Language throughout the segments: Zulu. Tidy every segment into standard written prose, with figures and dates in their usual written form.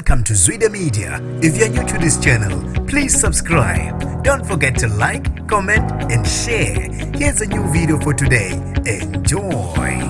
Welcome to Zwida Media. If you're new to this channel, please subscribe. Don't forget to like, comment, and share. Here's a new video for today. Enjoy.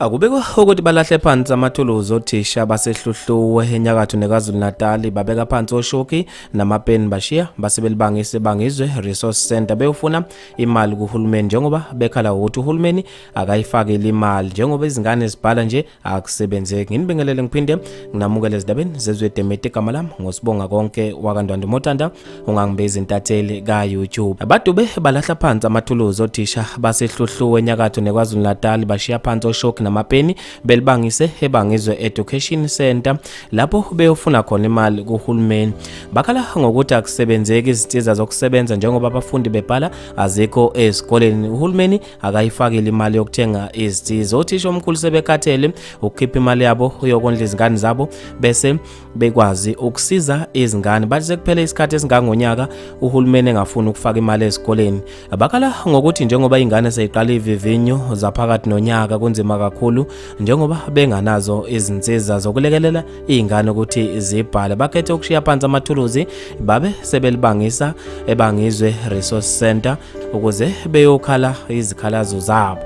Akubikwa ukuthi balahle phansi amathuluzi othisha baseHluhluwe enyakatho neKwaZulu-Natal, babeka phansi oshoki namapeni, bashiya base belibangise Bangizwe Resource Center beyofuna imali kuhulumeni, njengoba bekhala ukuthi uhulumeni akayifakile imali, njengoba izingane zibhala nje akusebenzeki. Nginibingelele ngiphinde nginamukele ezindabeni zeZwe Media. Igama lami ngosibonga konke wakaNdwandwe Motanda, ungangibiza intatheli ka-YouTube. Badube balahla phansi amathuluzi othisha baseHluhluwe enyakatho neKwaZulu-Natal, bashiya phansi oshoki namapeni belibangise eBangizwe Education Center lapho beyofuna khona imali kuhulumeni. Bakhala ngokuthi akusebenzeki izinsiza zokusebenza, njengoba abafundi bebhala azikho ezikoleni, uhulumeni akayifakile imali yokuthenga izinsiza. Othisha omkhulu sebekhathele ukukhipha imali yabo yokondla izingane zabo bese bekwazi ukusiza izingane. Bathi sekuphele isikhathi esingangonyaka uhulumeni engafuni ukufaka imali ezikoleni. Bakhala ngokuthi njengoba ingane seyiqala ivivinyo zaphakathi nonyaka, kunzima kakhulu njengoba benganazo izinsiza zokulekelela izingane ukuthi zibhale. Bakhethe ukushiya phansi amathuluzi babe sebelibangisa eBangizwe Resource Center ukuze beyokhala izikhalazo zabo.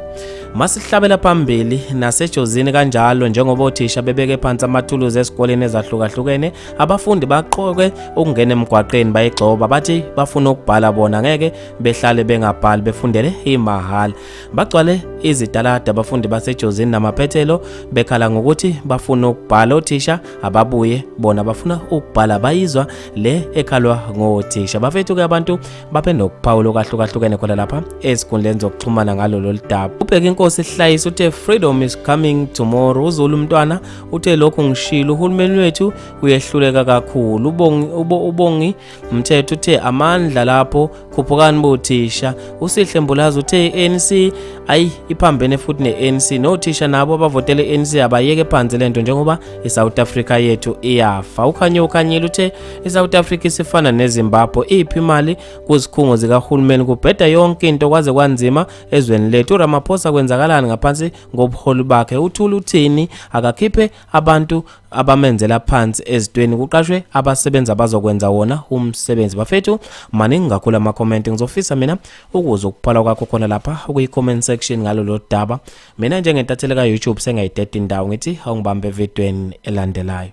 Masihlabela phambili naseJozini kanjalo, njengoba othisha bebeke phansi amathuluzi esikoleni ezahlukahlukene, abafundi baqoke ukungena emgwaqeni bayigxoba, bathi bafuna ukubhala bona, ngeke behlale bengabhali befundele imahhala. Bagcwale izitalada abafundi baseJozini namaphethelo bekhala ngokuthi bafuna ukubhala, othisha ababuye, bona bafuna ukubhala. Bayizwa le ekhalwa ngothisha bafethu ke. Abantu babe nokuphawula okwahlukahlukene khona lapha ezinkundleni zokuxhumana ngalo lolu daba. Ubheka inkosi Hlayisa uthe, "Freedom is coming tomorrow." Uzulu umntwana uthe, "Lokhu ngishilo, uhulumeni wethu uyehluleka kakhulu." Ubongi uBongi Mthetho uthe, "Amandla lapho, khuphukani bothisha." Usihle Mbulazi uthe, "I-ANC ayi iphambene futhi ne-ANC, nothisha nabo abavotele i-ANC abayeke phansi lento njengoba iSouth Africa yethu iyafa." Ukhanye ukhanyile uthe, "iSouth Africa isifana neZimbabwe, iphi imali kuzikhungo zikahulumeni? Kubheda yonke into, kwaze kwanzima ezweni lethu. URamaphosa kwenzakalani ngaphansi ngobuholi bakhe? Uthula uthini? Akakhiphe abantu abamenzela phansi ezitweni, kuqashwe abasebenzi abazokwenza wona umsebenzi." Bafethu, maningi kakhulu ama-comment. Ngizofisa mina ukuze ukuphala kwakho khona lapha kuyi-comment section ngalolo daba. Mina njengentatheli ka-YouTube sengayideda indawo, ngithi awungibambe evidweni elandelayo.